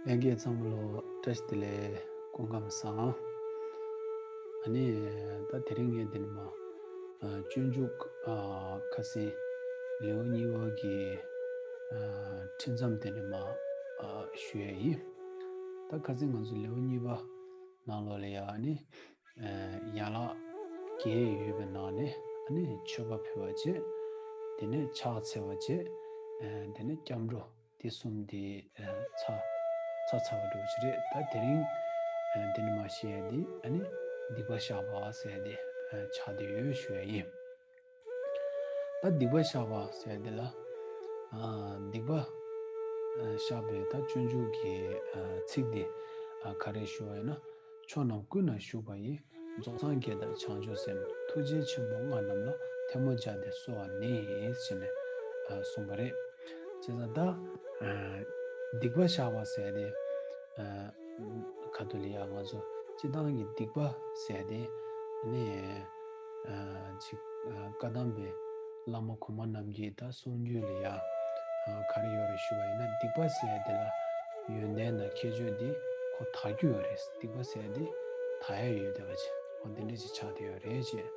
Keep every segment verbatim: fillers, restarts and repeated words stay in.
ལྷན་རྒྱས་ཚང་མ་ལོ་བཀྲ་ཤིས་བདེ་ལེགས། སྐུ་ཁམས་བཟང་། ཨ་ནི་ད་དེ་རིང་ངས་འདི་ནས་མར་ཨ་སྤྱོད་འཇུག་ཨ་ཁ་སང་ལེའུ་གཉིས་པ་གི་ཨ་ཁྲིད་མཚམས་འདི་ནས་མར་ཨ་ཞུ་ཡ་ཡིན། ད་ཁ་སང་ང་ཚོ་ལེའུ་གཉིས་པ་ནང་ལོགས་ལ་ཡ་ཨ་ནི་ཨ་ཡན་ལག་བརྒྱད་ཡོད་པའི་ནང་ནས་ཨ་ནི་མཆོད་པ་ཕུལ་བ་བྱས། དེ་ནས་ཕྱག་འཚལ་བ་བྱས། ཨ་དེ་ནས་སྐྱབས་འགྲོ། དེ་གསུམ་དེ་ཨ་ཚར་ཚར་ཚར་བ་འདྲ་བོ་ཞིག་རེད། ད་དེ་རིང་ཨ་འདི་ནས་མར་བཤད་ཡ་དེ་ཨ་ནི་སྡིག་པ་བཤགས་པ་ཟེར་ཡ་དེ་ཨ་ཆགས་བསྡད་ཡོད་ཞུ་ཡ་ཡིན། ད་སྡིག་པ་བཤགས་པ་ཟེར་ཡ་དེ་ལ་ཨ་སྡིག་པ་ཨ་བཤགས་པའི་ད་སྤྱོད་འཇུག་གི་ཨ་ཚིག་དེ་ཨ་ག་རེ་ཞུ་བ་ཡིན་ན། ཕྱོགས་རྣམས་ཀུན་ན་བཞུགས་པ་ཡི། རྫོགས་སངས་རྒྱས་དང་བྱང་ཆུབ་སེམས། ཐུགས་རྗེ་ཆེན་པོ་ལྔ་རྣམས་ལ། ཐལ་མོ་སྦྱར་ཏེ་གསོལ་བ་ནི། ཞེས་ནས་ཨ་གསུངས་པ་རེད། བྱས་ཙང་ད་ཨ་སྡིག་པ་བཤགས་པ་ཟེར་ཏེ་ཨ་ཁ་ཐུག་ལ་ཡ་ང་ཚོ་སྤྱིར་བཏང་གི་སྡིག་པ་ཟེར་ཏེ་ནི་ཨ་ཅིག་ཨ་བཀའ་གདམས་པའི་བླ་མ་གོང་མ་རྣམས་ཀྱིས་ད་གསུང་རྒྱུན་ལ་ཡ་ཨ་ག་རེ་ཡོད་རེད་ཞུ་བ་ཡིན་ན། སྡིག་པ་ཟེར་ཡ་དེ་ལ་ཡོན་ཏན་དང་ཁྱད་ཆོས་དེ་ཁོ་དག་རྒྱུ་ཡོད་རེད། སྡིག་པ་ཟེར་ཡ་དེ་དག་ཡ་ཡོད་བསྡད་པ་ཅིག་ཁོ་དེ་འདྲ་ཅིག་ཆགས་བསྡད་ཡོད་རེད་ཅེས་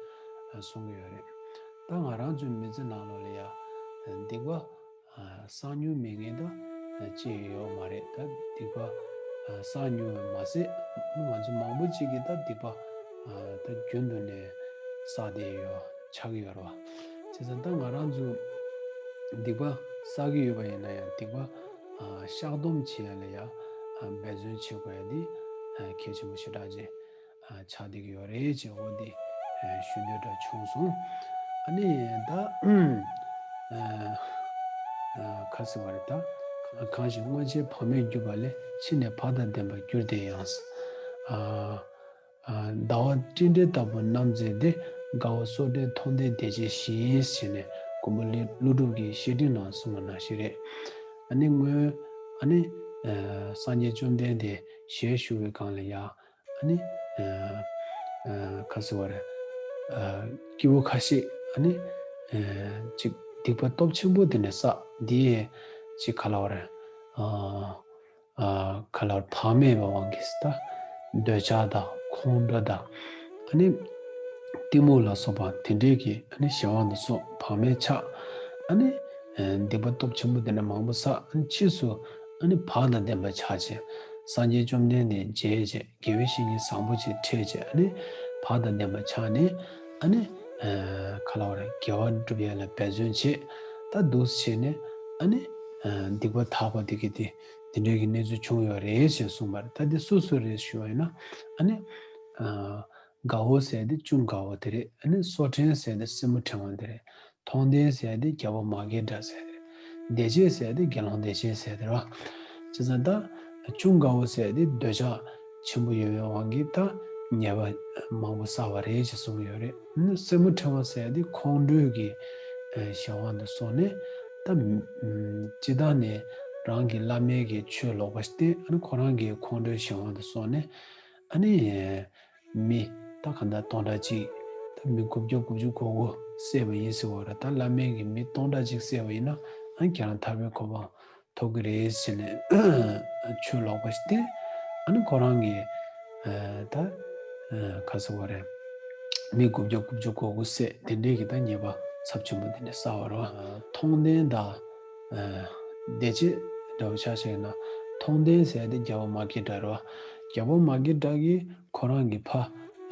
ཨ་གསུང་གི་ཡོད་རེད། ད་ང་རང་ཚོའི་མི་ཚེ་ནང་ལོགས་ལ་ཡ་སྡིག་པ་ཨ་བསགས་མྱོང་མེད་མཁན་ད་ཅི་ཡང་ཡོད་མ་རེད། ད་སྡིག་པ་ཨ་བསགས་མྱོང་བ་མ་ཟད་ང་ཚོ་མང་པོ་ཅིག་གིས་ད་སྡིག་པ་ཨ་ད་རྒྱུན་དུ་ནས་བསགས་བསྡད་ཡོད་ཆགས་ཀྱི་ཡོད་རེད་བ། བྱས་ཙང་ད་ང་རང་ཚོ་སྡིག་པ་བསགས་ཀྱི་ཡོད་པ་ཡིན་ན་ཡང་སྡིག་པ་ཨ་བཤགས་སྡོམ་བྱེད་ཡ་ལ་ཡ་ཨ་འབད་བརྩོན་བྱེད་དགོས་ཡ་འདི་ཨ་གལ་ཆེན་པོ་ཞེ་དྲག་ཅིག་ཨ་ཆགས་བསྡད་ཀྱི་ཡོད་རེད་ཅེས་འོ་འདི་ཨ་ཞུ་འདོད་འདྲ་བྱུང་སོང་། ཨ་ནི་ད་ཨ་ཨ་ཁ་ཟེར་བ་རེད། ད་གང་ཞིག་སྔོན་ཆད་བག་མེད་གྱུར་པ་ལས། ཕྱི་ནས་བག་དང་ལྡན་པར་གྱུར་ཏེ་ཡང་། ཨ་ཨ་ཟླ་བ་སྤྲིན་བྲལ་ལྟ་བུར་རྣམ་མཛེས་ཏེ། དགའ་བ་སོ་བྲལ་མཐོང་ལྡན་བདེ་བྱེད་བཞིན། ཞེས་ནས་མགོན་པོ་ཀླུ་ཀླུ་སྒྲུབ་ཀྱི་བཤེས་སྤྲིང་ནང་གསུངས་པ་ནང་བཞིན་རེད། ཨ་ནི་སྔོན་ཨ་ནི་ཨ་སངས་རྒྱས་བཅོམ་ལྡན་འདས་ཞལ་བཞུགས་པའི་སྒང་ལ་ཡ་ཨ་ནི་ཨ་ཨ་ག་ཟེར་བ་རེད། ཨ་སྐྱེ་བོ་ཁ་ཤས་ཨ་ནི་ཨ་ཅིག་སྡིག་པ་སྟོབས་ཆེན་པོ་དེ་འདྲ་བསགས། དེ་ཡས་ཅིག་ག་ལབ་དགོས་རེད། ཨ་ཨ་ག་ལབ་དགོས་རེད། བག་མེད་པའི་དབང་གིས་ད་འདོད་ཆགས་དང་ཁོང་ཁྲོ་དང་ཨ་ནི་གཏི་མུག་ལ་སོགས་པ་དེ་འདྲས་ཀྱི་ཨ་ནི་གཞན་དབང་དུ་སོང་བག་མེད་ཆགས། ཨ་ནི་ཨ་སྡིག་པ་སྟོབས་ཆེན་པོ་དེ་འདྲ་མང་པོ་བསགས། ཨ་ནི་ཕྱིས་སུ་ཨ་ནི་བག་དང་ལྡན་པ་ཆགས་བྱས། སངས་རྒྱས་བཅོམ་ལྡན་འདས་མཇལ་བྱས། དགེ་བའི་བཤེས་གཉེན་བཟང་པོ་ཅིག་འཕྲད་བྱས། ཨ་ནི་བག་དང་ལྡན་པ་ཆགས་ནས་ཨ་ནི་ཨ་ག་ལབ་དགོས་རེད། དགེ་བ་སྒྲུབ་ཡ་ལ་འབད་བརྩོན་བྱས། ད་འདུག་སེ་བྱས་ནས་ཨ་ནི་ཨ་སྡིག་པ་དག་པ་དེ་གི་དེ་དེ་འདྲའི་གི་གནས་ཚུལ་བྱུང་ཡོད་རེད་ཅེས་གསུངས་པ་རེད། ད་དེ་སུ་སུ་རེད་ཞུ་བ་ཡིན་ན། ཨ་ནི་ཨ་དགའ་བོ་ཟེར་དེ་ཅུང་དགའ་བོ་དེ་རེད། ཨ་ནི་སོ་བྲལ་ཟེར་དེ་སེན་མོ་ཕྲེང་བ་དེ་རེད། མཐོང་ལྡན་ཟེར་དེ་རྒྱལ་པོ་མ་སྐྱེས་དགྲ་ཟེར་དེ་རེད། བདེ་བྱེད་ཟེར་དེ་དགེ་སློང་བདེ་བྱེད་ཟེར་དེ་རེད་བ། བྱས་ཙང་ད་ཅུང་དགའ་བོ་ཟེར་དེ་འདོད་ཆགས་ཆེན་པོ་ཡོད་པའི་དབང་གིས་ད་ཉེས་པ་མང་པོ་བསགས་པ་རེད་ཅེས་གསུངས་ཡོད་རེད། ཨ་ནི་སེན་མོ་ཕྲེང་བ་ཟེར་དེ་ཁོང་ཁྲོའི་གི་ཨ་གཞན་དབང་དུ་སོང་ནས་ད་ཨ་སྤྱིར་བཏང་ནས་རང་གི་བླ་མའི་གི་ཆོས་ལོག་པ་ཞིག་བསྟེན། ཨ་ནི་ཁོ་རང་གི་ཁོང་ཁྲོའི་གཞན་དབང་དུ་སོང་ནས་ཨ་ནི་མི་ད་ག་འདྲ་སྟོང་ཕྲག་གཅིག་ད་མི་དགུ་བརྒྱ་དགུ་བཅུ་གོ་དགུ་བསད་པ་ཡིན་ཟེར་བ་རེད། ད་བླ་མའི་གི་མི་སྟོང་ཕྲག་གཅིག་བསད་པ་ཡིན་ན་ཨ་ནི་ཁྱེད་རང་ཐར་པའི་གོ་འཕང་ཐོབ་ཀྱི་རེད་ཟེར་ནས་ཆོས་ལོག་པ་ཞིག་བསྟན། ཨ་ནི་ཁོ་རང་གིས་ཨ་ད་ཨ་ག་ཟེར་བ་རེད། མི་དགུ་བརྒྱ་དགུ་བཅུ་གོ་དགུ་བསད། དེ་འདྲའི་གི་ད་ཉེས་པ་ཚབས་ཆེན་པོ་དེ་འདྲ་བསགས་པ་རེད་བ། མཐོང་ལྡན་དང་ཨ་བདེ་བྱེད་འདྲ་བོ་ཆ་བཞག་ན། མཐོང་ལྡན་ཟེར་དེ་རྒྱལ་པོ་མ་སྐྱེས་དགྲ་རེད་བ། རྒྱལ་པོ་མ་སྐྱེས་དགྲ་གིས་ཁོ་རང་གི་ཕ་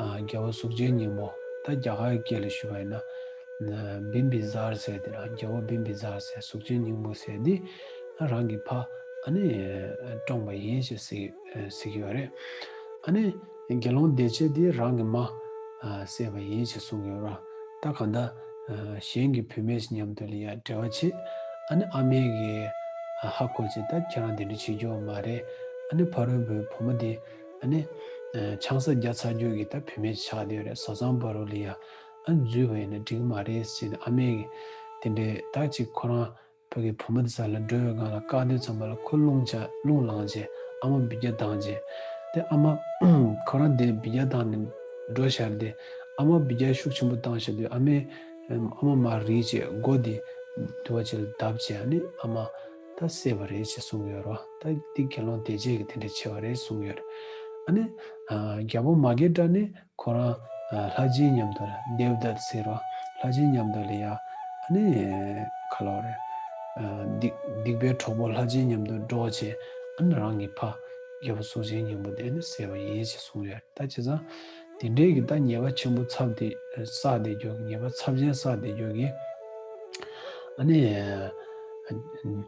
ཨ་རྒྱལ་པོ་གཟུགས་ཅན་སྙིང་པོ། ད་རྒྱ་གར་སྐད་ལ་ཞུ་བ་ཡིན་ན་ཨ་བིམ་བི་ཛར་ཟེར་དེ་རེད། རྒྱལ་པོ་བིམ་བི་ཛར་ཟེར་གཟུགས་ཅན་སྙིང་པོ་ཟེར་དེ་ཨ་རང་གི་ཕ་ཨ་ནི་བཀྲོངས་པ་ཡིན་ཞེས་ཟེར་ཟེར་གྱི་ཡོད་རེད། ཨ་ནི་དགེ་སློང་བདེ་བྱེད་དེ་རང་གི་མ་ཨ་བསད་པ་ཡིན་ཞེས་གསུངས་ཡོད་རེད། ད་གང་ལྟར་ཨ་གཞན་གྱི་བུད་མེད་མཉམ་དུ་ལ་ཡ་འབྲེལ་བ་བྱེད། ཨ་ནི་ཨ་མས་གི་ཨ་ཧ་གོ་བྱས། ད་ཁྱེད་རང་དེ་འདྲ་བྱེད་རྒྱུ་མ་རེད། ཨ་ནི་ཕ་རོལ་པོའི་བུ་མོ་དེ་ཨ་ནི་ཨ་ཆང་ས་བརྒྱབ་ཚར་རྒྱུ་གི་ད་བུད་མེད་ཆགས་བསྡད་ཡོད་རེད། བཟའ་ཚང་བར་དུ་ལ་ཡ་ཨ་འཛུལ་བ་ཡིན་ན་འགྲིག་གི་མ་རེད་ཟེར་ནས་ཨ་མས་གི་དེ་འདྲའི་ད་ཅིག་ཁོ་རང་ཕ་གི་བུ་མོ་དེ་ས་ལ་འགྲོ་བའི་སྒང་ལ་བཀག་དུས་ཙམ་པ་ལ་ཁོ་རླུང་ཆ་རླུང་ལངས་བྱས་ཨ་མ་འབུད་རྒྱག་བཏང་བྱས། དེ་ཨ་མ་ཁོ་རང་དེ་འབུད་རྒྱག་བཏང་ནས་འགྲོ་ཤར་དེ་ཨ་མ་འབུད་རྒྱག་ཤུགས་ཆེན་པོ་བཏང་ཤར་དུས་ཨ་མས་ཨ་མ་མར་རིལ་བྱས་མགོ་དེ་དུ་བ་ཅིག་ལ་བརྡབས་བྱས། ཨ་ནི་ཨ་མ་ད་ ད་བསད་པ་རེད་ཅེས་གསུངས་ཡོད་རེད་བ། ད་འདི་དགེ་སློང་སྡེ་བརྒྱད་ཀྱིས་དེ་འདྲ་བྱས་པ་རེད་གསུངས་ཡོད་རེད། ཨ་ནི་ཨ་རྒྱལ་པོ་མ་སྐྱེས་དགྲ་ནི་ཁོ་རང་ཨ་ལྷ་སྦྱིན་མཉམ་དུ་ར་དེབ་དད་ཟེར་རོ། ལྷ་སྦྱིན་མཉམ་དུ་ལ་ཡ་ཨ་ནི་ག་ལ་བ་རེད། ཨ་སྡིག་སྡིག་པའི་གྲོགས་པོ་ལྷ་སྦྱིན་མཉམ་དུ་འགྲོགས་བྱས། ཨ་ནི་རང་གི་ཕ་རྒྱལ་པོ་གཟུགས་ཅན་སྙིང་པོ་དེ་ཨ་ནི་བསད་པ་ཡིན་ཅེས་གསུངས་ཡོད། ད་བྱས་ཙང་དེ་འདྲའི་གི་ད་ཉེས་པ་ཆེན་པོ་ཚབས་དེ་བསགས་བསྡད་རྒྱུ་གི་ཉེས་པ་ཚབས་ཆེན་བསགས་བསྡད་རྒྱུ་གི་ཨ་ནི་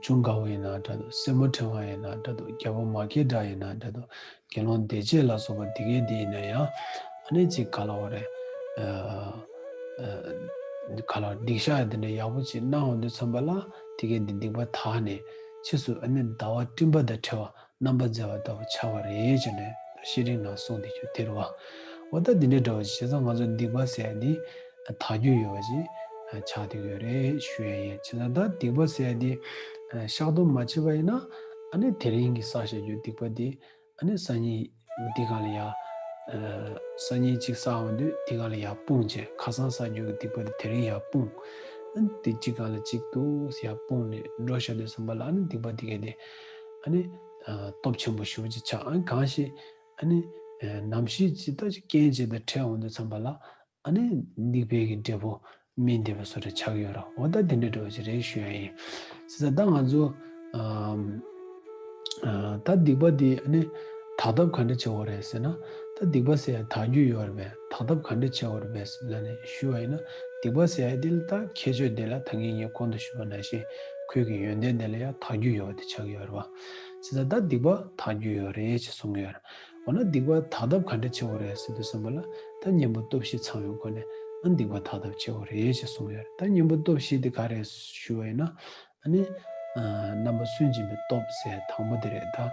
ཅུང་དགའ་བོ་ཡིན་ན་འདྲ་འདུག་སེན་མོ་ཕྲེང་བ་ཡིན་ན་འདྲ་འདུག་རྒྱལ་པོ་མ་སྐྱེས་དགྲ་ཡིན་ན་འདྲ་འདུག་དགེ་སློང་སྡེ་བརྒྱད་ལ་སོགས་པ་འདི་གའི་འདི་ཡིན་ན་ཡང་ཨ་ནི་ཅིག་ག་ལ་བ་རེད། ཨ་ཨ་ག་ལ་བ་སྡིག་བཤགས་འདི་འདྲ་ཡག་པོ་ཅིག་གནང་འོང་དུས་ཙམ་པ་ལ་འདི་གའི་འདི་སྡིག་པ་དག་ནས་ཕྱིས་སུ་ཨ་ནི་ཟླ་བ་སྤྲིན་པ་དང་བྲལ་བ་རྣམ་པར་མཛེས་པ་ལྟ་བུ་ཆགས་པ་རེད་ཅེས་ནས་ད་ཤེས་རིག་ནང་གསུངས་བསྡད་རྒྱུ་དེ་རེད་བ། འོ་ད་འདི་འདྲའི་འདྲ་བ་ཞིག་བྱས་ཙང་ང་ཚོ་སྡིག་པ་ཟེར་ཡ་འདི་དག་རྒྱུ་ཡོད་པ་ཅིག་ཆགས་བསྡད་ཡོད་རེད་ཞུ་ཡ་ཡིན། བྱས་ཙང་ད་སྡིག་པ་ཟེར་ཡ་འདི་བཤགས་སྡོམ་མ་བྱས་པ་ཡིན་ན་ཨ་ནི་དེ་རིང་གི་བསགས་བཞག་རྒྱུ་སྡིག་པ་འདི་ཨ་ནི་སང་ཉིན་འདི་ག་ལ་ཡ། ཨ་སང་ཉིན་གཅིག་བསགས་འོང་དུས་འདི་ག་ལ་ཡ་སྤུངས་བྱས། ཁ་སང་བསགས་རྒྱུ་གི་སྡིག་པ་དེ་དེ་རིང་ཡ་སྤུངས། ཨ་ནི་དེ་གཅིག་ག་ལ་གཅིག་ཏུ་ཡ་སྤུངས་ནས་འགྲོ་བཞག་དུས་ཙམ་པ་ལ་ཨ་ནི་སྡིག་པ་འདི་ག་དེ་ཨ་ནི་ཨ་སྟོབས་ཆེན་པོ་ཞེ་པོ་ཅིག་ཆགས། ཨ་ནི་གང་ཞིག་ཨ་ནི་ཨ་ནམ་ཞིག་ཅིག་ད་ཅིག་རྐྱེན་ཅིག་དང་འཕྲད་འོང་དུས་ཙམ་པ་ལ། ཨ་ནི་སྡིག་པའི་གི་འབྲས་བུ་སྨིན་བསྡད་པ་བཟོ་འདྲ་ཆགས་ཡོད་ར། འོ་ད་དེ་འདྲ་འདྲ་བོ་ཞིག་རེད་ཞུ་ཡ་ཡིན། ཟེར་ད་ང་ཚོ་ཨམ་ཨ་ད་སྡིག་པ་འདི་ཨ་ནི་དག་ཐབས་ག་འདྲ་བྱེད་དགོས་རེད་ཟེར་ན། ད་སྡིག་པ་ཟེར་ཡ་དག་རྒྱུ་ཡོད་རེད་པས། དག་ཐབས་ག་འདྲ་བྱེད་དགོས་རེད་པས་ལབ་ནས་ཞུ་བ་ཡིན་ན། སྡིག་པ་ཟེར་ཡ་འདི་ལ་ད་ཁྱད་ཆོས་འདི་ལ་ད་གིན་ངས་གོང་དུ་ཞུས་པ་ནང་བཞིན་ཁོའི་གི་ཡོན་ཏན་འདི་ལ་ཡ་དག་རྒྱུ་ཡོད་པ་དེ་ཆགས་ཡོད་རེད་བ། ཟེར་ད་ད་སྡིག་པ་དག་རྒྱུ་ཡོད་རེད་ཅེས་གསུངས་ཡོད་རེད། འོ་ན་སྡིག་པ་དག་ཐབས་ག་འདྲ་བྱེད་དགོས་རེད་ཟེར་དུས་ཙམ་པ་ལ། ད་གཉེན་པོ་སྟོབས་བཞི་ཚང་བའི་སྒོ་ནས་ཨ་སྡིག་པ་དག་ཐབས་བྱེད་དགོས་རེད་ཅེས་གསུངས་ཡོད་རེད། ད་གཉེན་པོ་སྟོབས་བཞི་དེ་ག་རེ་ཞུ་བ་ཡིན་ན། ཨ་ནི་ཨ་རྣམ་པར་སུན་འབྱིན་པའི་སྟོབས་ཟེར་དང་པོ་དེ་རེད་ད།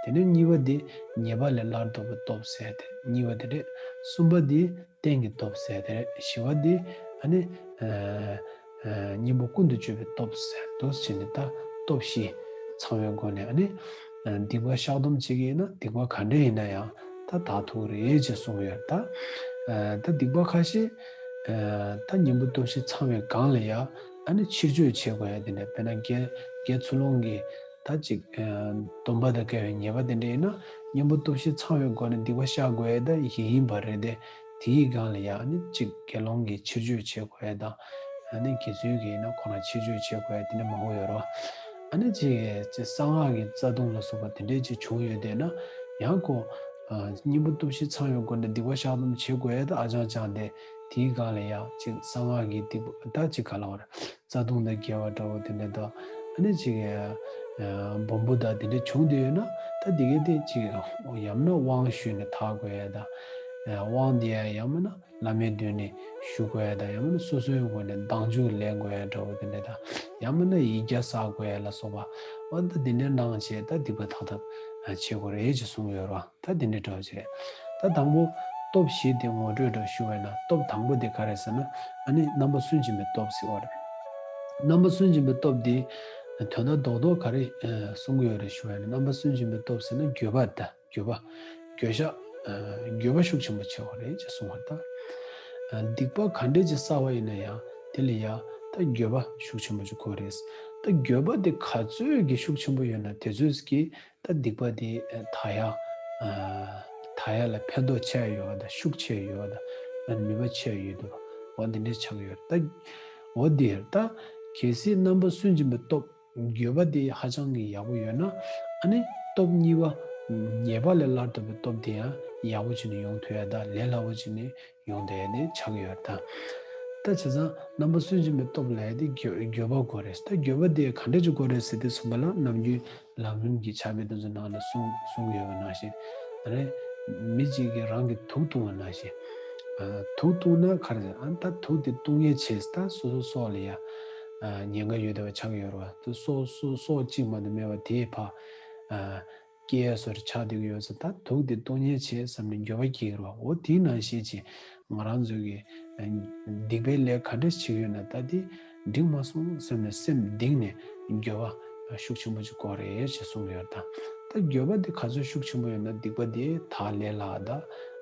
དེ་ནས་གཉིས་པ་དེ་ཉེས་པ་ལས་སླར་ལྡོག་པའི་སྟོབས་ཟེར་དེ་གཉིས་པ་དེ་རེད། གསུམ་པ་དེ་རྟེན་གྱི་སྟོབས་ཟེར་དེ་རེད། བཞི་པ་དེ་ཨ་ནི་ཨ་ཨ་གཉེན་པོ་ཀུན་ཏུ་སྤྱོད་པའི་སྟོབས་ཟེར་འདུག་ཟེར་ནས་ད་སྟོབས་བཞི་ཚང་བའི་སྒོ་ནས་ཨ་ནི་ཨ་སྡིག་པ་བཤགས་སྡོམ་བྱེད་ཀྱི་ཡིན་ན་སྡིག་པ་ག་འདྲ་ཡིན་ན་ཡང་ད་དག་ཐུབ་ཀྱི་རེད་ཅེས་གསུངས་ཡོད་ད། ཨ་ད་སྡིག་པ་ཁ་ཤས་ཨ་ད་གཉེན་པོ་སྟོབས་བཞི་ཚང་བའི་སྒང་ལ་ཡང་ཨ་ནི་ཕྱིར་བཅོས་བྱེད་དགོས་ཡ་དེ་འདྲ། དཔེར་ན་དགེ་དགེ་ཚུལ་སློང་གི་ད་ཅིག་ཨ་སྡོམ་པ་དང་འགལ་བའི་ཉེས་པ་དེ་འདྲ་ཡིན་ན་གཉེན་པོ་སྟོབས་བཞི་ཚང་བའི་སྒོ་ནས་སྡིག་པ་བཤགས་དགོས་ཡ་ད་ཡིན་ཡིན་པ་རེད་དེ། དེའི་སྒང་ལ་ཡང་ཨ་ནི་ཅིག་དགེ་སློང་གིས་ཕྱིར་བཅོས་བྱེད་དགོས་ཡ་དང་། ཨ་ནི་དགེ་ཚུལ་གྱིས་ཡིན་ན་ཁོ་རང་ཕྱིར་བཅོས་བྱེད་དགོས་ཡ་དེ་འདྲ་མང་པོ་ཡོད་རེད་བ། ཨ་ནི་ཅིག་ཅིག་གསང་སྔགས་ཀྱི་རྩ་ལྟུང་ལ་སོགས་པ་དེ་འདྲས་ཅིག་བྱུང་ཡོད་དེ་ན་ཡང་ཁོ་ཨ་གཉེན་པོ་སྟོབས་བཞི་ཚང་བའི་སྒོ་ནས་སྡིག་པ་བཤགས་སྡོམ་བྱེད་དགོས་ཡ་ད་ཨ་ཅང་ཅང་དེ། དེའི་སྒང་ལ་ཡང་ཅིག་གསང་སྔགས་ཀྱི་སྡིག་པ་ད་ཅིག་ག་ལ་བར་རྩ་ལྟུང་དང་འགལ་བ་འདྲ་བོ་དེ་འདྲ་དང་། ཨ་ནི་ཅིག་ཨ་སྦོམ་པོ་དང་དེ་འདྲ་བྱུང་བསྡད་ཡོད་ན་ད་དེ་གའི་དེ་ཅིག་ཡང་ན་དབང་ཞུས་ནས་དག་དགོས་ཡ་དང་། ཨ་དབང་དེ་ཡང་ཡང་མིན་ན་བླ་མའི་མདུན་ནས་ཞུ་དགོས་ཡ་དང་། ཡང་མིན་ན་སོ་སོའི་ངོས་ནས་མདང་ཆུ་ལེན་དགོས་ཡ་འདྲ་བོ་དེ་འདྲ་དང་། ཡང་མིན་ན་ཡིག་བརྒྱ་བསགས་དགོས་ཡ་ལ་སོགས་པ། འོ་ད་དེ་འདྲ་གནང་བྱས་ད་སྡིག་པ་དག་ཐབས་བྱེད་དགོས་རེད་ཅེས་གསུངས་ཡོད་རེད་བ། ད་དེ་འདྲ་འདྲ་བོ་ཅིག་རེད། ད་དང་པོ་སྟོབས་བཞི་དེ་ངོ་སྤྲོད་འདྲ་ཞུ་བས་ན། སྟོབས་དང་པོ་དེ་ག་རེ་ཟེར་ན། ཨ་ནི་རྣམ་པ་སུན་འབྱིན་པའི་སྟོབས་ཟེར་བ་རེད། རྣམ་པ་སུན་འབྱིན་པའི་སྟོབས་དེ་དོན་དག་རྡོག་རྡོག་ག་རེ་ཨ་གསུང་གི་ཡོད་རེད་ཞུ་བས་ན། རྣམ་པ་སུན་འབྱིན་པའི་སྟོབས་ཟེར་ན་འགྱོད་པ་ད་འགྱོད་པ། འགྱོད་བཤགས་ཨ་འགྱོད་པ་ཤུགས་ཆེན་པོ་བྱེད་དགོས་རེད་ཅེས་གསུངས་པ་ད། ཨ་སྡིག་པ་ག་འདྲས་ཅིག་བསགས་པ་ཡིན་ན་ཡང་དེ་ལ་ཡང་ད་འགྱོད་པ་ཤུགས་ཆེན་པོ་ཅིག་དགོས་རེད། ད་འགྱོད་པ་དེ་ག་ཚོད་ཀྱི་ཤུགས་ཆེན་པོ་ཡོད་ན་དེ་ཚོད་ཀྱི་ད་སྡིག་པ་དེ་ཨ་དག་ཡ། ཨ་དག་ཡ་ལ་ཕན་ཐོགས་ཆེ་ཡོད་པ་དང་ཤུགས་ཆེ་ཡོད་པ་དང་ཨ་ནུས་པ་ཆེ་ཡོད་དོ། འོ་འདི་འདྲས་ཆགས་ཡོད་ད། འོ་འདིར་ད་གལ་སྲིད་རྣམ་པ་སུན་འབྱིན་པའི་སྟོབས་འགྱོད་པ་དེ་ཧ་ཅང་གི་ཡག་པོ་ཡོད་ན། ཨ་ནི་སྟོབས་གཉིས་པ་ཉེས་པ་ལས་སླར་ལྡོག་པའི་སྟོབས་དེ་ཡང་ཡག་པོ་བྱས་ནས་ཡོང་ཐུབ་ཡ་ད་ལས་སླ་པོ་བྱས་ནས་ཡོང་བསྡད་ཡ་དེ་ཆགས་ཡོད་ད། ད་བྱས་ཙང་རྣམ་པ་སུན་འབྱིན་པའི་སྟོབས་ལ་ཡ་དེ་འགྱོད་འགྱོད་པ་དགོས་རེད། ད་འགྱོད་པ་དེ་ག་འདྲས་ཅིག་དགོས་རེད་ཟེར་དུས་ཙམ་པ་ལ་ནམ་རྒྱུན་ལམ་རིམ་གྱི་ཕྱག་དཔེ་དེ་ཚོ་ནང་ལ་གསུང་གསུང་གི་ཡོད་པ་ནང་བཞིན། ཨ་རེ། མི་གཅིག་གིས་རང་གི་དུག་བཏུང་བ་ནང་བཞིན། ཨ་དུག་བཏུང་ན་ག་རེ་ཟེར། ཨ་ད་དུག་དེ་བཏུང་ཡས་བྱས་ད་སོ་སོ་སྲོག་ལ་ཡ་ཨ་ཉེན་ཁ་ཡོད་བསྡད་པ་ཆགས་ཡོད་རེད་བ། དུ་སྲོག་སྲོག་སྲོག་གཅིག་མ་གཏོགས་མེད་པ་དེའི་ཕ་ཨ་སྐྱེ་ཡས་བཟོ་འདྲ་ཆགས་བསྡད་ཀྱི་ཡོད་ཙང་ད་དུག་དེ་བཏུང་ཡས་བྱས་བསམ་ནས་འགྱོད་པ་སྐྱེ་གི་རེད་བ། འོ་དེའི་ནང་བཞིན་བྱས་ང་རང་ཚོ་གི་ཨ་སྡིག་པའི་ལས་ག་འདྲས་བྱེད་ཀྱི་ཡོད་ན་ད་དེ་འགྲིག་མ་སོང་བསམ་ནས་སེམས་གཏིང་ནས་འགྱོད་པ་ཤུགས་ཆེན་པོ་ཅིག་དགོས་རེད་ཅེས་གསུངས་ཡོད་ད། ད་འགྱོད་པ་དེ་ག་ཚོད་ཤུགས་ཆེན་པོ་ཡོད་ན་སྡིག་པ་དེ་དག་ལས་སླ་ད།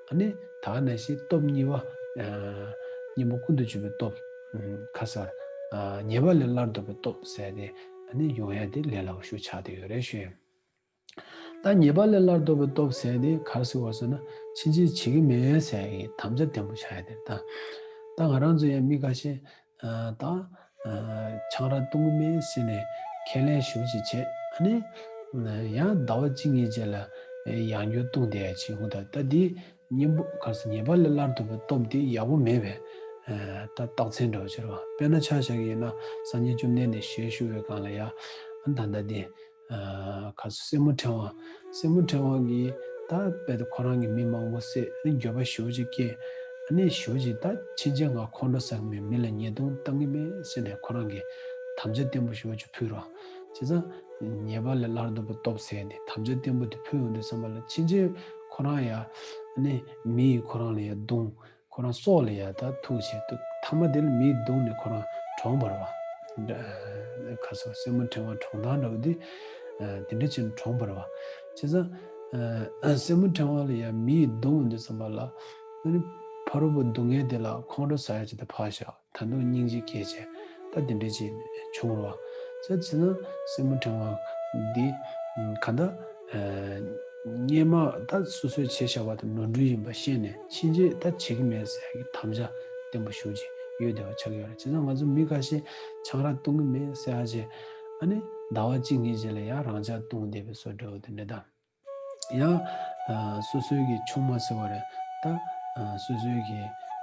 ཨ་ནི་དག་ནང་བཞིན་སྟོབས་གཉིས་པ་ཨ་གཉེན་པོ་ཀུན་ཏུ་སྤྱོད་པའི་སྟོབས། ཁ་སར་ཨ་ཉེས་པ་ལས་སླར་ལྡོག་པའི་སྟོབས་ཟེར་ཏེ་ ཨ་ནི་ཡོང་ཡ་དེ་ལས་སླ་པོ་ཞིག་ཆགས་བསྡད་ཡོད་རེད་ཞུ་ཡིན། ད་ཉེས་པ་ལས་སླར་ལྡོག་པའི་སྟོབས་ཟེར་དེ་ག་རེ་ཟེར་བ་ཟེར་ན། ཕྱིན་ཆད་བྱེད་ཀྱི་མེད་ཟེར་ཡ་གི་དམ་བཅའ་བརྟན་པོ་བཞག་ཡ་དེ་རེད་ད། ད་ང་རང་ཚོ་ཡང་མི་ཁ་ཤས་ཨ་ད་ཨ་ཆང་རག་བཏུང་གི་མེད་ཟེར་ནས་ཁས་ལེན་ཞེ་པོ་ཅིག་བྱས། ཨ་ནི་ཡང་ཟླ་བ་གཅིག་གཉིས་རྗེས་ལ་ཡང་བསྐྱར་བཏུང་བསྡད་ཡ་ཅིག་ཡོང་གི་འདུག་ད་འདི་གཉེན་པོ་ག་རེ་ཟེར། ཉེས་པ་ལས་སླར་ལྡོག་པའི་སྟོབས་དེ་ཡག་པོ་མེད་པའི་ཨ་ད་རྟགས་མཚན་འདྲ་བོ་ཅིག་རེད་བ། དཔེར་ན་ཆ་བཞག་གི་ཡིན་ན། སངས་རྒྱས་བཅོམ་ལྡན་འདས་ཞལ་བཞུགས་པའི་སྒང་ལ་ཡ། ཨ་ད་ལྟ་འདི་ཨ་ག་རེ་ཟེར། སྲས་མོ་ཕྲེང་བ། སྲས་མོ་ཕྲེང་བ་གིས་ད་དཔེ་ད་ཁོ་རང་གི་མི་མང་པོ་བསད། ཨ་ནི་འགྱོད་པ་ཞེ་པོ་ཅིག་སྐྱེས། ཨ་ནི་ཞེ་པོ་ཅིག་ད་ཕྱིན་ཆད་ང་ཁོང་ཁྲོ་ཟ་གི་མེད། མི་ལ་ཉེས་རྡུང་བཏང་གི་མེད་ཟེར་ནས་ཁོ་རང་གིས་དམ་བཅའ་བརྟན་པོ་ཞེ་པོ་ཅིག་ཕུལ་རོགས། བྱས་ཙང་ཉེས་པ་ལས་སླར་ལྡོག་པའི་སྟོབས་ཟེར་ནས་དམ་བཅའ་བརྟན་པོ་དེ་ཕུལ་ཡོང་དུས་ཙམ་པ་ལ། ཕྱིན་ཆད་ཁོ་རང་ཡ་ཨ་ནི་མི་ཡིས་ཁོ་རང་ལ་ཡ་རྡུང་། ཁོ་རང་སྲོག་ལ་ཡ་ད་ཐུག་བྱས་འདུག་མཐའ་མ་དེ་ལ་མིས་རྡུང་ནས་ཁོ་རང་གྲོངས་པ་རེད་བ། ཁ་སོ་སྲས་མོ་ཕྲེང་བ་གྲོངས་སྟངས་འདྲ་བོ་དེ་དེ་འདྲ་བྱས་ནས་གྲོངས་པ་རེད་བ། བྱས་ཙང་སྲས་མོ་ཕྲེང་བ་ལ་ཡ་མིས་རྡུང་འོང་དུས་ཙམ་པ་ལ། ཨ་ནི་ཕ་རོལ་པོ་སྡུག་བསྔལ་དེ་ལ་ཁོང་ཁྲོ་ཟ་ཡ་ཅིག་ད་ཕར་བཞག་ད་དུང་སྙིང་རྗེ་སྐྱེས་བྱས་ད་དེ་འདྲ་ཅིག་བྱུང་རོགས། ཟེར་བྱས་ན་སྲས་མོ་ཕྲེང་བ་འདི་གང་ལྟར་སྔོན་མ་ད་སོ་སོས་བྱས་བཞག་པ་དེ་ནོར་འཁྲུལ་ཡིན་པ་ཤེས་ནས་ཕྱིན་ཆད་ད་བྱེད་ཀྱི་མེད་ཟེར་ཡ་གི་དམ་བཅའ་བརྟན་པོ་ཞེ་པོ་ཅིག་ཡོད་བསྡད་པ་ཆགས་ཀྱི་ཡོད་རེད། བྱས་ཙང་ང་ཚོ་མི་ཁ་ཤས་ཆང་རག་བཏུང་གི་མེད་ཟེར་ཡ་བྱས། ཨ་ནི་ཟླ་བ་གཅིག་གཉིས་རྗེས་ལ་ཡང་རང་འཇགས་བཏུང་བསྡད་པའི་བཟོ་འདྲ་བོ་དེ་འདྲ་དང་། ཡང་ཨ་སོ་སོའི་གི་ཆུང་མ་ཟེར་བ་རེད་ད། ཨ་སོ་སོའི་གི་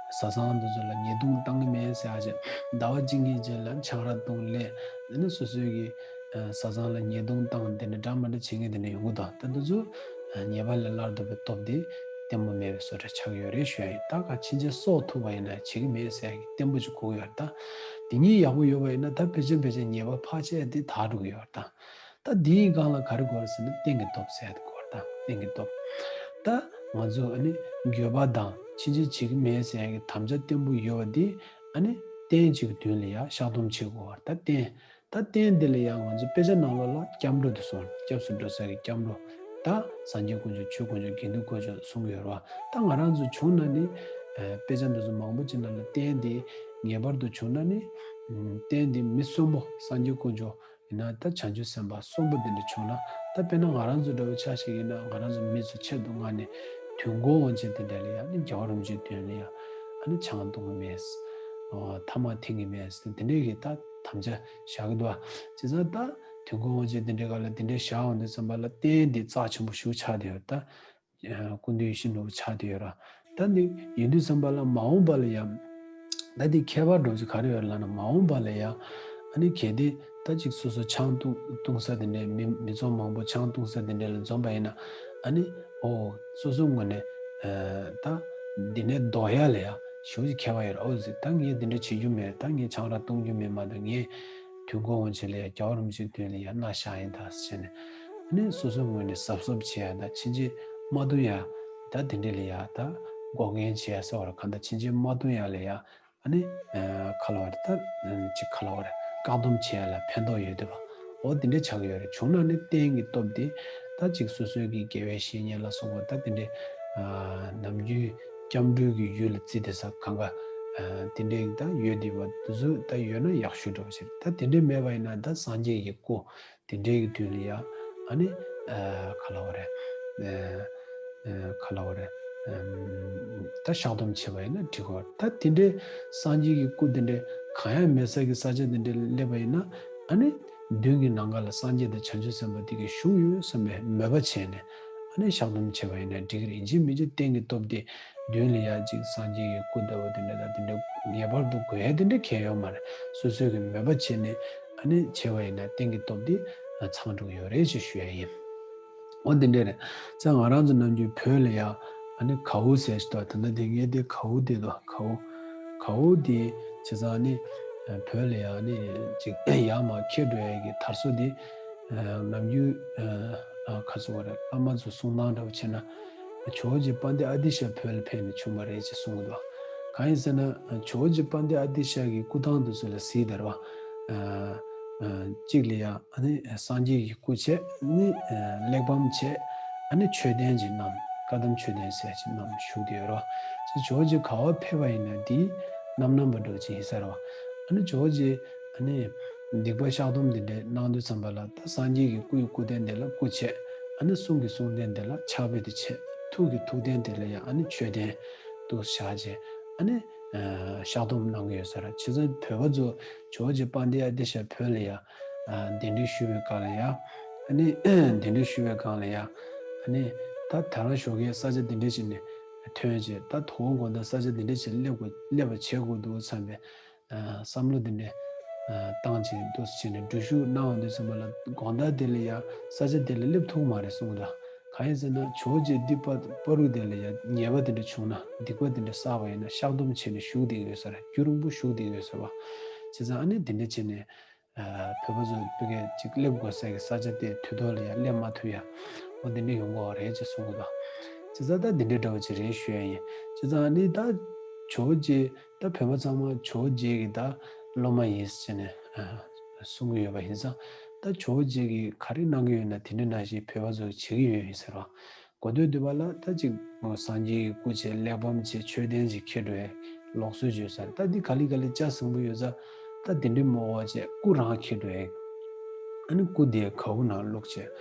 བཟའ་ཚང་འདི་ཚོ་ལ་ཉེས་རྡུང་བཏང་གི་མེད་ཟེར་ཡ་བྱས། ཟླ་བ་གཅིག་གཉིས་རྗེས་ལ་ཆང་རག་བཏུང་སླེབས། དེ་ནས་སོ་སོའི་གི་ཨ་བཟའ་ཚང་ལ་ཉེས་རྡུང་བཏང་། དེ་འདྲ་འདྲ་མི་འདྲ་བྱེད་མཁན་དེ་འདྲ་ཡོང་གི་འདུག་ད་འདི་ཚོ་ཨ་ཉེས་པ་ལས་སླར་ལྡོག་པའི་སྟོབས་དེ་བརྟན་པོ་མེད་པའི་བཟོ་འདྲ་ཆགས་ཡོད་རེད་ཞུ་ཡ་ཡིན། ད་ག་ཕྱིན་ཆད་སྲོག་ཐུག་པ་ཡིན་ན་བྱེད་ཀྱི་མེད་ཟེར་ཡ་གི་བརྟན་པོ་ཅིག་དགོས་ཀྱི་ཡོད་རེད་ད། དེ་གཉིས་ཡག་པོ་ཡོད་པ་ཡིན་ན་ད་ཕལ་ཆེར་ཕལ་ཆེར་ཉེས་པ་ཕར་ཆད་དེ་དག་འགྲོ་གི་ཡོད་རེད་ད། ད་འདིའི་སྒང་ལ་ག་རེ་དགོས་རེད་ཟེར་ན། རྟེན་གྱི་སྟོབས་ཟེར་ཡ་དེ་དགོས་རེད་ད། རྟེན་གྱི་སྟོབས། ད་ང་ཚོ་ཨ་ནི་འགྱོད་པ་དང་ཕྱིན་ཆད་བྱེད་ཀྱི་མེད་ཟེར་ཡ་གི་དམ་བཅའ་བརྟན་པོ་ཡོད་པ་འདི་ཨ་ནི་རྟེན་གཅིག་གི་མདུན་ལ་ཡ་བཤགས་སྡོམ་བྱེད་དགོས་རེད་ད། རྟེན། ད་རྟེན་འདི་ལ་ཡ་ང་ཚོ་དཔེ་ཆ་ནང་ལོགས་ལ་སྐྱབས་འགྲོ་དེ་གསུངས། སྐྱབས་སུ་འགྲོ་ས་གི་སྐྱབས་འགྲོ། ད་སངས་རྒྱས་དཀོན་མཆོག་ཆོས་དཀོན་མཆོག་དགེ་འདུན་དཀོན་མཆོག་གསུང་གི་ཡོད་རེད་བ། ད་ང་རང་ཚོ་བྱུང་ན་ནི་ཨ་དཔེ་ཆ་འདི་ཚོ་མང་པོ་ཅིག་ནང་ལ་རྟེན་འདི་ངེས་པར་དུ་བྱུང་ན་ནི་ཨ་རྟེན་འདི་མི་གསོན་པོ་སངས་རྒྱས་དཀོན་མཆོག་ཡིན་ན་ད་བྱང་ཆུབ་སེམས་དཔའ་གསོན་པོ་དེ་འདྲ་བྱུང་ན། ད་དཔེར་ན་ང་རང་ཚོ་འདྲ་བོ་ཆ་བཞག་ཡིན་ན། ང་རང་ཚོ་མི་ཚོ་ཆེད་དུ་མངགས་ནས་དུས་འཁོར་དབང་ཆེན་དེ་འདྲ་ལ་ཡ་ནི་རྒྱལ་བ་རིན་པོ་ཆེའི་མདུན་ལ་ཡ་ཨ་ནི་ཆང་འཐུང་གི་མེད། ཨོ་ཐ་མག་འཐེན་གི་མེད། དེ་འདྲའི་གི་ད་དམ་བཅའ་བཞག་གི་འདུག་བ། བྱས་ཙང་ད་དུས་འཁོར་དབང་ཆེན་དེ་འདྲའི་སྒང་ལ་དེ་འདྲའི་བཞག་འོང་དུས་ཙམ་པ་ལ་རྟེན་འདི་རྩ་ཆེན་པོ་ཞེ་པོ་ཆགས་བསྡད་ཡོད་ད། ཨ་སྐུ་མདུན་ཡིད་བཞིན་ནོར་བུ་ཆགས་བསྡད་ཡོད་ར། ད་འདི་ཡིན་དུས་ཙམ་པ་ལ་མ་འོངས་པ་ལ་ཡང་ད་འདི་ཁྱད་པར་འདྲ་བོ་ཅིག་ག་རེ་ཡོད་ལབ་ན། མ་འོངས་པ་ལ་ཡང་ཨ་ནི་གལ་ཏེ་ད་ཅིག་སོ་སོ་ཆང་བཏུང་བཏུང་ས་དེ་འདྲའི་མི་མི་ཚོགས་མང་པོ་ཆང་བཏུང་ས་དེ་འདྲའི་ལ་འཛོམས་པ་ཡིན་ན། ཨ་ནི་ཨོ་སོ་སོའི་ངོས་ནས་ཨ་ད་འདི་ནས་ལྡོག་ཡ་ལ་ཡ་ཞེ་པོ་ཅིག་ཁྱད་པར་ཡོད་ར། ཨོ་ཙི་ད་ངས་འདི་འདྲ་བྱེད་རྒྱུ་མེད། ད་ངས་ཆང་རག་བཏུང་རྒྱུ་མེད་མ་གཏོགས། ངས་དུས་འཁོར་དབང་ཆེན་ལ་ཡ་རྒྱལ་བ་རིན་པོ་ཆེའི་མདུན་ལ་ཡ་མནའ་བཞག་ཡིན་ད་ཟེར་ནས། ཨ་ནི་སོ་སོའི་ངོས་ནས་གཟབ་གཟབ་བྱེད་ཡ་ད། ཕྱིན་ཆད་མ་བཏུང་ཡ་ད་དེ་འདྲ་ལ་ཡ་ད་འགོག་རྐྱེན་བྱེད་ཡ་ཟེར་བ་ར། གང་ལྟར་ཕྱིན་ཆད་མ་བཏུང་ཡ་ལ་ཡ་ཨ་ནི་ཨ་ག་ལབ་དགོས་རེད་ད། ཅིག་ག་ལབ་དགོས་རེད། བཀག་སྡོམ་བྱེད་ཡ་ལ་ཕན་ཐོགས་ཡོད་འདུག་བ། འོ་དེ་འདྲ་ཆགས་ཀྱི་ཡོད་རེད། བྱུང་ན་ནི་རྟེན་གྱི་སྟོབས་དེ་ད་ཅིག་སོ་སོའི་གི་དགེ་བའི་བཤེས་གཉེན་ལ་སོགས་པ་ད་དེ་འདྲ་ཨ་ནམ་རྒྱུན་སྐྱབས་འགྲོའི་གི་ཡུལ་ལ་བརྩིས་བསྡད་ས་གང་ག་ཨ་དེ་འདྲའི་ད་ཡོད་བསྡད་པ་དེ་ཚོ་ད་ཡོད་ན་ཡག་ཤོས་འདྲ་བོ་ཞིག་རེད། ད་དེ་འདྲ་མེད་པ་ཡིན་ན་ད་སངས་རྒྱས་ཀྱི་སྐུ་དེ་འདྲའི་གི་མདུན་ལ་ཡ་ཨ་ནི་ཨ་ག་ལབ་དགོས་རེད། ཨ་ཨ་ག་ལབ་དགོས་རེད། ཨམ་ད་བཤགས་སྡོམ་བྱས་པ་ཡིན་ན་འགྲིག་གི་རེད། ད་དེ་འདྲའི་སངས་རྒྱས་ཀྱི་སྐུ་དེ་འདྲའི་གང་ཡང་མེད་ས་གི་ས་ཆ་དེ་འདྲ་སླེབས་པ་ཡིན་ན། ཨ་ནི་མདུན་གྱི་ནམ་མཁའ་ལ་སངས་རྒྱས་དང་བྱང་ཆུབ་སེམས་དཔའ་དེ་གི་བཞུགས་ཡོད་བསམ་པའི་མོས་པ་བྱས་ནས་ཨ་ནི་བཤགས་སྡོམ་བྱས་པ་ཡིན་ན་འགྲིག་གི་རེད། ཡིན་གཅིག་མིན་གཅིག་རྟེན་གྱི་སྟོབས་དེ་མདུན་ལ་ཡ་ཅིག་སངས་རྒྱས་ཀྱི་སྐུ་ལྟ་བུ་དེ་འདྲ་དང་དེ་འདྲ་ངེས་པར་དུ་དགོས་ཡ་དེ་འདྲ་གང་ཡང་ཡོད་མ་རེད། སོ་སོའི་གི་མོས་པ་བྱས་ནས་ཨ་ནི་བྱས་པ་ཡིན་ན་རྟེན་གྱི་སྟོབས་དེ་ཚང་འགྲོ་གི་ཡོད་རེད་ཅེས་ཞུ་ཡ་ཡིན། འོ་འདི་འདྲ་རེད། ཙང་ང་རང་ཚོ་ནམ་རྒྱུན་བོད་ལ་ཡ་ཨ་ནི་གའུ་ཟེར་ཞིག་འདུག་ད་ལྟ་དེ་ངས་དེ་གའུ་དེ་འདུག་གའུ། གའུ་དེ་བྱས་ཙང་ཨ་ནི་བོད་ལ་ཡ་ཨ་ནི་ཅིག་ཡར་མར་འཁྱེར་འགྲོ་ཡ་གི་དར་སོ་དེ་ནམ་རྒྱུན་ཨ་ག་ཚོད་བ་རེད། བླ་མ་ཚོ་གསུང་སྟངས་འདྲ་བོ་བྱས་ན། ཇོ་བོ་རྗེ་དཔལ་ལྡན་ཨ་ཏི་ཤ་བོད་ལ་ཕེབས་ནས་བྱུང་བ་རེད་ཅེས་གསུང་གི་འདུག་གང་ཡིན་ཟེར་ན། ཇོ་བོ་རྗེ་དཔལ་ལྡན་ཨ་ཏི་ཤ་གི་སྐུ་ཐང་དེ་ཚོ་ལ་གཟིགས་དར་བ། ཨ་ཨ་གཅིག་ལ་ཡ་ཨ་ནི་སངས་རྒྱས་ཀྱི་སྐུ་བྱས། ཨ་ནི་ཨ་གླེགས་བམ་བྱས། ཨ་ནི་མཆོད་རྟེན་ཅིག་བསྣམས། བཀའ་གདམས་མཆོད་རྟེན་ཟེར་ཅིག་བསྣམས་བཞུགས་བསྡད་ཡོད་རེད་བ། ཅེས་ཇོ་བོ་རྗེ་ག་པར་ཕེབས་པ་ཡིན་ན་དེའི་རྣམ་སྣང་བ་འདྲ་བོ་ཅིག་ཡིན་ས་རེད་བ། ཨ་ནི་ཇོ་བོ་རྗེ་ཨ་ནི་ སྡིག་པ་བཤགས་སྡོམ་འདི་འདྲ་གནང་དུས་ཙམ་པ་ལ། ད་སངས་རྒྱས་ཀྱི་སྐུ་ཡི་སྐུ་རྟེན་དེ་ལ་སྐུ་བྱས། ཨ་ནི་གསུང་གི་གསུང་རྟེན་དེ་ལ་ཕྱག་དཔེ་དེ་བྱས། ཐུགས་ཀྱི་ཐུགས་རྟེན་དེ་ལ་ཡང་ཨ་ནི་མཆོད་རྟེན་དུ་བཞག་བྱས། ཨ་ནི་ཨ་བཤགས་སྡོམ་གནང་གི་ཡོད་ས་རེད། བྱས་ཙང་བོད་པ་ཚོ་ཇོ་བོ་རྗེ་དཔལ་ལྡན་ཨ་ཏི་ཤ་བོད་ལ་ཡ་ཨ་གདན་འདྲེན་ཞུ་བའི་སྒང་ལ་ཡ། ཨ་ནི་གདན་འདྲེན་ཞུ་བའི་སྒང་ལ་ཡ། ཨ་ནི་ད་དེ་རང་ཞོགས་ཀས་ས་ཆ་འདི་འདྲ་ཞིག་ནས་ཐོན་བྱས། ད་དོ་དགོང་དགོང་དག་ས་ཆ་འདི་འདྲ་ཞིག་སླེབས་དགོས། སླེབས་པ་བྱེད་དགོས་འདུག་བསམ་པའི་ཨ་བསམ་བློ་འདི་འདྲ་ཨ་བཏང་བྱས། འདུག་སེ་བྱས་ནས་འགྲུལ་བཞུད་གནང་བ་འདུག་བསམ་པ་ལ། དགོང་དག་དེ་ལ་ཡ་ས་ཆ་དེ་ལ་སླེབས་ཐུབ་མ་རེད་གསུངས་གི་འདུག་གང་ཡིན་ཟེར་ན། ཇོ་བོ་རྗེ་འདི་བར་བར་དུ་དེ་ལ་ཡ་ཉེས་པ་དེ་འདྲ་བྱུང་ན། སྡིག་པ་དེ་འདྲ་བསགས་པ་ཡིན་ན་བཤགས་སྡོམ་བྱས་ནས་བཞུགས་བསྡད་ཀྱི་ཡོད་ས་རེད། རྒྱུན་རིང་པོ་བཞུགས་བསྡད་ཀྱི་ཡོད་ས་རེད་བ། བྱས་ཙང་ཨ་ནི་དེ་འདྲ་བྱས་ནས་ཨ་བོད་པ་ཚོ་བོད་སྐད་ཅིག་སླེབས་དགོས་ས་གི་ས་ཆ་དེ་དུས་ཐོག་ལ་ཡ་སླེབས་མ་ཐུབ་ཡ། འོ་དེ་འདྲ་ཡོང་གི་ཡོད་རེད་ཅེས་གསུང་གི་འདུག་བྱས་ཙང་ད་དེ་འདྲ་འདྲ་བོ་ཅིག་རེད་ཞུ་ཡ་ཡིན། བྱས་ཙང་ཨ་ནི་ད་ཇོ་བོ་རྗེ། ད་བོད་པ་ཚང་མ་ཇོ་བོ་རྗེ་གི་ད་སློབ་མ་ཡིན་ཟེར་ནས་ཨ་གསུང་གི་ཡོད་པ་ཡིན་ཙང་། ད་ཇོ་བོ་རྗེ་གིས་ག་རེ་གནང་གི་ཡོད་ན་དེ་འདྲ་ནང་བཞིན་བོད་པ་ཚོ་གིས་བྱེད་ཀྱི་ཡོད་ཡིན་ཟེར་བ། གོ་ཐོས་བསྡུས་པ་ལ་ད་ཅིག་སངས་རྒྱས་ཀྱི་སྐུ་བྱས། གླེགས་བམ་བྱས། མཆོད་རྟེན་ཅིག་འཁྱེར་འགྲོ་ཡས་ལུགས་སྲོལ་ཅིག་ཡོད་ས་རེད། ད་འདི་ག་ལེ་ག་ལེ་ལྕགས་ཟིང་པོ་ཡོད་ཙང་། ད་དེ་འདྲ་མོ་བ་བྱས་སྐུ་རང་འཁྱེར་འགྲོ་ཡས། ཨ་ནི་སྐུ་དེ་གའུ་ནང་བླུགས་བྱས།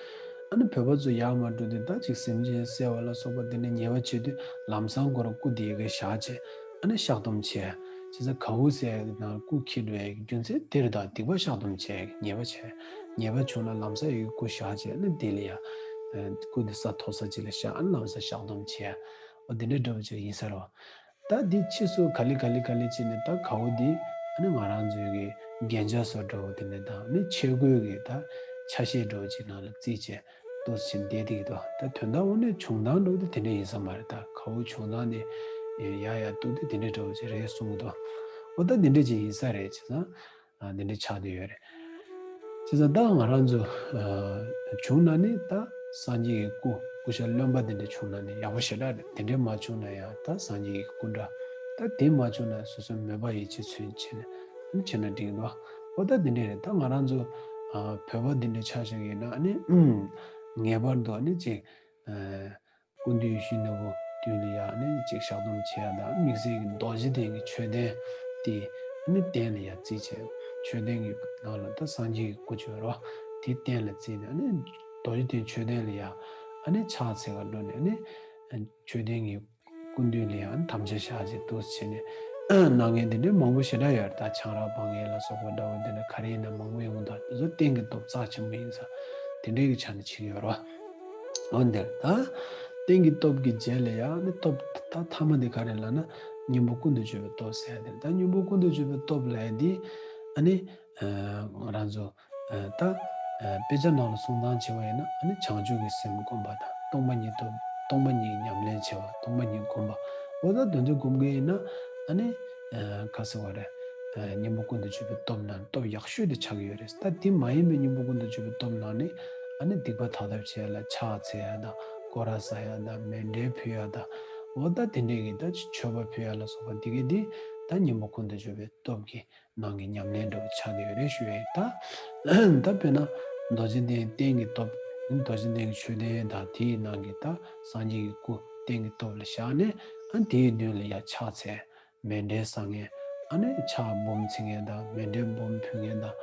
ཨ་ནི་བོད་པ་ཚོ་ཡར་མར་འགྲོ་དུས། ད་ཅིག་སེམས་ཅན་བསད་པ་ལ་སོགས་པ་དེ་འདྲ་ཉེས་པ་བྱེད་དུས། ལམ་སང་ཁོ་རང་སྐུ་དེ་ཡ་གི་བཞག་བྱས། ཨ་ནི་བཤགས་སྡོམ་བྱས། བྱས་ཙང་གའུ་ཟེར་ཡ་གི་ནང་སྐུ་འཁྱེར་འགྲོ་ཡ་གི་རྒྱུ་མཚན་དེ་རེད། ད་སྡིག་པ་བཤགས་སྡོམ་བྱས། ཉེས་པ་བྱས། ཉེས་པ་བྱུང་ན་ལམ་སང་ཡ་གི་སྐུ་བཞག་བྱས། ཨ་ནི་དེ་ལ་ཡ་ཨ་སྐུ་དེ་ས་མཐོ་ས་ཅིག་ལ་བཞག། ཨ་ནི་ལམ་སང་བཤགས་སྡོམ་བྱས། འོ་དེ་འདྲ་འདྲ་བོ་ཅིག་ཡིན་ས་རེད་བ། ད་འདི་ཕྱིས་སུ་ག་ལེ་ག་ལེ་ག་ལེ་བྱས་ནས་ད་གའུ་འདི་ཨ་ནི་ང་རང་ཚོའི་གི་རྒྱན་ཆ་བཟོ་འདྲ་བོ་དེ་འདྲ་དང་། ཨ་ནི་ཆས་གོས་ཀྱི་ད་ཆ་ཤས་འདྲ་བོ་ཅིག་ནང་ལ་བརྩིས་བྱས། འདུག་སེ་བསྡད་བསྡད་ཀྱི་འདུག་ད་དོན་དག་དངོས་གནས་བྱུང་སྟངས་འདྲ་བོ་དེ་དེ་འདྲ་ཡིན་ས་མ་རེད། ད་གའུ་བྱུང་སྟངས་དེ་ཡ་ཡ་འདུག་དེ་དེ་འདྲ་འདྲ་བོ་ཅིག་རེད་གསུང་གི་འདུག་འོ་ད་འདི་འདྲ་ཅིག་ཡིན་ས་རེད། བྱས་ཙང་ཨ་འདི་འདྲ་ཆགས་བསྡད་ཡོད་རེད། བྱས་ཙང་ད་ང་རང་ཚོ་ཨ་བྱུང་ན་ནི་ད་སངས་རྒྱས་ཀྱི་སྐུ། སྐུ་ཤ་རློན་པ་དེ་འདྲ་བྱུང་ན་ནི་ཡག་པོ་ཞེ་དྲག་རེད། དེ་འདྲ་མ་བྱུང་ན་ཡང་ད་སངས་རྒྱས་ཀྱི་སྐུ་འདྲ། ད་དེ་མ་བྱུང་ན་སོ་སོའི་མོས་པ་ཡིད་ཆེས་ཚུལ་བྱས་ནས་བྱས་ན་འགྲིག་གི་འདུག་འོ་ད་འདི་འདྲ་རེད། ད་ང་རང་ཚོ་ཨ་བོད་པ་འདི་འདྲ་ཆ་བཞག་ཡིན་ན་ཨ་ནི་ངེས་པར་དུ་ཨ་ནི་ཅིག་ཨ་སྐུ་མདུན་ཞུ་ན་བོ་མདུན་ལ་ཡ་ཨ་ནི་ཅིག་བཤགས་སྡོམ་བྱེད་ཡ་དང་། དམིགས་བསལ་གྱི་རྡོ་རྗེ་གདན་གྱི་མཆོད་རྟེན་དེ་ཨ་ནི་སྟེང་ལ་ཡ་བརྩིས་བྱས། མཆོད་རྟེན་གྱི་ནང་ལ་ད་སངས་རྒྱས་ཀྱི་སྐུ་ཅིག་ཡོད་རེད་བ། དེ་སྟེང་ལ་བརྩིས་ནས་ཨ་ནི་རྡོ་རྗེ་གདན་མཆོད་རྟེན་ལ་ཡ་ཨ་ནི་ཕྱག་འཚལ་ག་འགྲོ་ནས། ཨ་ནི་མཆོད་རྟེན་གྱི་སྐུ་མདུན་ལ་ཡ་ཨ་ནི་དམ་བཅའ་བཞག་བྱས་འདུག་སེ་བྱས་ནས་གནང་མཁན་དེ་འདྲའི་མང་པོ་ཞེ་དྲག་ཡོད་རེད། ད་ཆང་རག་སྦང་མཁན་ལ་སོགས་པ་འདྲ་བོ་དེ་འདྲ་ག་རེ་ཡིན་ན་མང་པོ་ཡོང་གི་འདུག་དེ་ཚོ་རྟེན་གྱི་སྟོབས་རྩ་ཆེན་པོ་ཡིན་ས་དེ་འདྲའི་གི་ཆ་ནས་བྱེད་ཀྱི་ཡོད་རེད་བ། འོན་ཏེ་ད་རྟེན་གྱི་སྟོབས་ཀྱི་རྗེས་ལ་ཡ་ཨ་ནི་སྟོབས་ད་མཐའ་མ་དེ་ག་རེ་ལབ་ན། སྙིང་པོ་ཀུན་ཏུ་སྤྱོད་པའི་སྟོབས་ཟེར་ཡ་དེ་རེད། ད་སྙིང་པོ་ཀུན་ཏུ་སྤྱོད་པའི་སྟོབས་ལབ་ཡ་དེ་ཨ་ནི་ང་རང་ཚོ་ད་དཔེ་ཆ་ནང་ལ་གསུང་སྟངས་བྱས་པ་ཡིན་ན། ཨ་ནི་བྱང་ཆུབ་ཀྱི་སེམས་བསྒོམ་པ་དང་། སྟོང་པ་ཉིད་སྟོབས། སྟོང་པ་ཉིད་ཉམས་ལེན་བྱེད་པ། སྟོང་པ་ཉིད་བསྒོམ་པ། འོ་ད་དེ་ཚོ་བསྒོམ་གྱི་ཡིན་ན་ཨ་ནི་ག་ཟེར་བ་རེད། སྙིང་པོ་ཀུན་ཏུ་སྤྱོད་པའི་སྟོབས་ནང་སྟོབས་ཡག་ཤོས་དེ་ཆགས་ཀྱི་ཡོད་རེད། ད་དེ་མ་ཡིན་པའི་སྙིང་པོ་ཀུན་ཏུ་སྤྱོད་པའི་སྟོབས་ནང་ནས་ཨ་ནི་སྡིག་པ་དག་ཐབས་བྱེད་ཡ་ལ་ཕྱག་འཚལ་ཡ་དང་། སྐོར་ར་ཟ་ཡ་དང་། མཎྜལ་ཕུལ་ཡ་དང་། འོ་ད་དེ་འདྲའི་གི་ད་མཆོད་པ་ཕུལ་ཡ་ལ་སོགས་པ་དེ་གི་དེ་ད་སྙིང་པོ་ཀུན་ཏུ་སྤྱོད་པའི་སྟོབས་ཀྱི་ནང་གི་ཉམས་ལེན་འདྲ་བོ་ཆགས་བསྡད་ཡོད་རེད་ཞུ་ཡ་ཡིན། ད་ད་དཔེར་ན་རྡོ་རྗེ་གདན་རྟེན་གྱི་སྟོབས། རྡོ་རྗེ་གདན་གྱི་མཆོད་རྟེན་དང་། དེའི་ནང་གི་ད་སངས་རྒྱས་ཀྱི་སྐུ་རྟེན་གྱི་སྟོབས་ལ་བཞག་ནས་ཨ་དེའི་མདུན་ལ་ཡ་ཕྱག་འཚལ། མཎྜལ་བསང་མཁན། ཨ་ནི་ཕྱག་འབུམ་འཚིག་མཁན་དང་། མཎྜལ་འབུམ་ཕུལ་མཁན་དང་།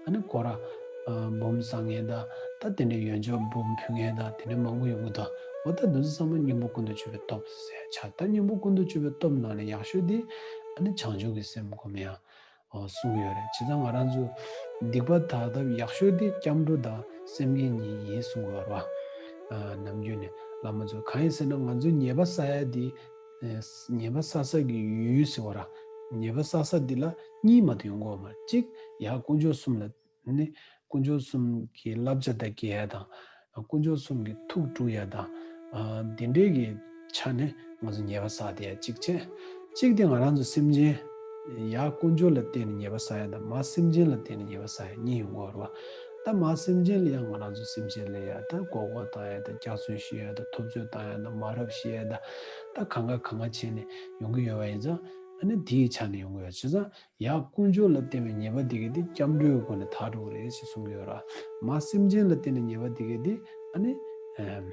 ཨ་ནི་སྐོར་ར་ཨ་འབུམ་བསང་མཁན་དང་། ད་དེ་འདྲའི་ཡོན་མཆོད་འབུམ་ཕུལ་མཁན་དང་། དེ་འདྲའི་མང་པོ་ཡོང་གི་འདུག་འོ་ད་འདི་ཚོ་ཚང་མ་སྙིང་པོ་ཀུན་ཏུ་སྤྱོད་པའི་སྟོབས་ཟེར་ཆགས། ད་སྙིང་པོ་ཀུན་ཏུ་སྤྱོད་པའི་སྟོབས་ནང་ནས་ཡག་ཤོས་དེ་ཨ་ནི་བྱང་ཆུབ་ཀྱི་སེམས་སྒོམ་ཡ། ཨོ་གསུངས་ཡོད་རེད། བྱས་ཙང་ང་རང་ཚོ་སྡིག་པ་དག་ཐབས་ཡག་ཤོས་དེ་སྐྱབས་འགྲོ་དང་སེམས་བསྐྱེད་གཉིས་ཡིན་གསུངས་ཡོད་རེད་བ། ཨ་ནམ་རྒྱུན་ནས་བླ་མ་ཚོས། གང་ཡིན་ཟེར་ན་ང་ཚོ་ཉེས་པ་བསགས་ཡ་དེ། ཨེ་ཉེས་པ་བསགས་ས་གི་ཡུལ་ཟེར་བ་ར། ཉེས་པ་བསགས་ས་འདི་ལ་གཉིས་མ་གཏོགས་ཡོང་གི་ཡོད་མ་རེད། གཅིག་ཡར་དཀོན་མཆོག་གསུམ་ལ་ནི་དཀོན་མཆོག་གསུམ་གྱི་བསླབ་བྱ་དང་འགལ་ཡ་དང་། དཀོན་མཆོག་གསུམ་གྱི་ཐུགས་དཀྲུག་ཡ་དང་། ཨ་འདི་འདྲའི་གི་ཆ་ནས་ང་ཚོ་ཉེས་པ་བསགས་བསྡད་ཡ་གཅིག་བྱས། གཅིག་དེ་ང་རང་ཚོ་སེམས་ཅན། ཡར་དཀོན་མཆོག་ལ་བརྟེན་ནས་ཉེས་པ་བསགས་ཡ་དང་། མར་སེམས་ཅན་ལ་བརྟེན་ནས་ཉེས་པ་བསགས་ཡ་གཉིས་ཡོང་གི་ཡོད་རེད་བ། ད་མར་སེམས་ཅན་ལ་ཡང་ང་རང་ཚོ་སེམས་ཅན་ལ་ཡ་ད་མགོ་སྐོར་བཏང་ཡ་དང་། སྐྱག་རྫུན་བཤད་ཡ་དང་། ཐུབ་ཚོད་བཏང་ཡ་དང་། མ་རབས་བཤད་ཡ་དང་། ད་གང་ག་གང་ག་བྱས་ནས་ཡོང་གི་ཡོད་པ་ཡིན་ཙང་། ཨ་ནི་དེའི་ཆ་ནས་ཡོང་གི་ཡོད། བྱས་ཙང་ཡར་དཀོན་མཆོག་ལ་བརྟེན་པའི་ཉེས་པ་དེ་གས་དེ་སྐྱབས་འགྲོའི་སྒོ་ནས་དག་འགྲོ་གི་རེད་ཅེས་གསུང་གི་ཡོད་ར། མར་སེམས་ཅན་ལ་བརྟེན་ནས་ཉེས་པ་དེ་གས་དེ་ཨ་ནི་ཨམ་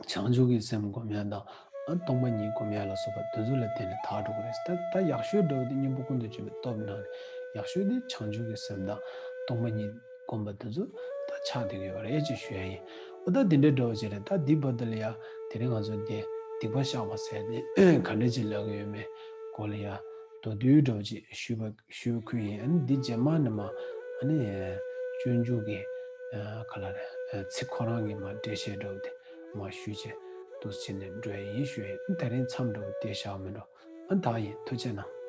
བྱང་ཆུབ་ཀྱི་སེམས་སྒོམ་ཡ་དང་། ཨ་སྟོང་པ་ཉིད་སྒོམ་ཡ་ལ་སོགས་པ་དེ་ཚོ་ལ་བརྟེན་ནས་དག་འགྲོ་གི་རེད། ད་ད་ཡག་ཤོས་འདྲ་བོ་དེ་སྙིང་པོ་ཀུན་ཏུ་སྤྱོད་པའི་སྟོབས་ནང་ནས་ཡག་ཤོས་དེ་བྱང་ཆུབ་ཀྱི་སེམས་དང་ སྟོང་པ་ཉིད་སྒོམ་པ་དེ་ཚོ་ད་ཆགས་བསྡད་ཀྱི་ཡོད་རེད་ཅེས་ཞུ་ཡ་ཡིན། འོ་ད་འདི་འདྲའི་འདྲ་བོ་ཅིག་རེད། ད་འདི་བར་དུ་ལ་ཡ་དེ་རིང་ང་ཚོ་འདི་སྡིག་པ་བཤགས་པ་ཟེར་ནས་ག་འདྲ་ཅིག་ལབ་ཀྱི་ཡོད་མེད་སྐོར་ལ་ཡ་མདོར་བསྡུས་འདྲ་བོ་ཅིག་ཞུས་པ་ཞུས་ཁུལ་ཡིན། ཨ་ནི་འདི་རྗེས་མ་ནས་མ་ཨ་ནི་སྤྱོད་འཇུག་གི་ག་ལ་རེད། ཚིག་ཁོ་རང་གི་མ་འགྲེལ་བཤད་འདྲ་བོ་དེ་མ་ཞུས་བྱས་འདུག་སེ་བྱས་ནས་འགྲོ་ཡ་ཡིན་ཞུ་ཡ་ཡིན། དེ་རིང་མཚམས་འདྲ་བོ་དེ་བཞག་མི་འགྲོ། ཨ་ད་ཡིན། ཐུགས་རྗེ་གནང་།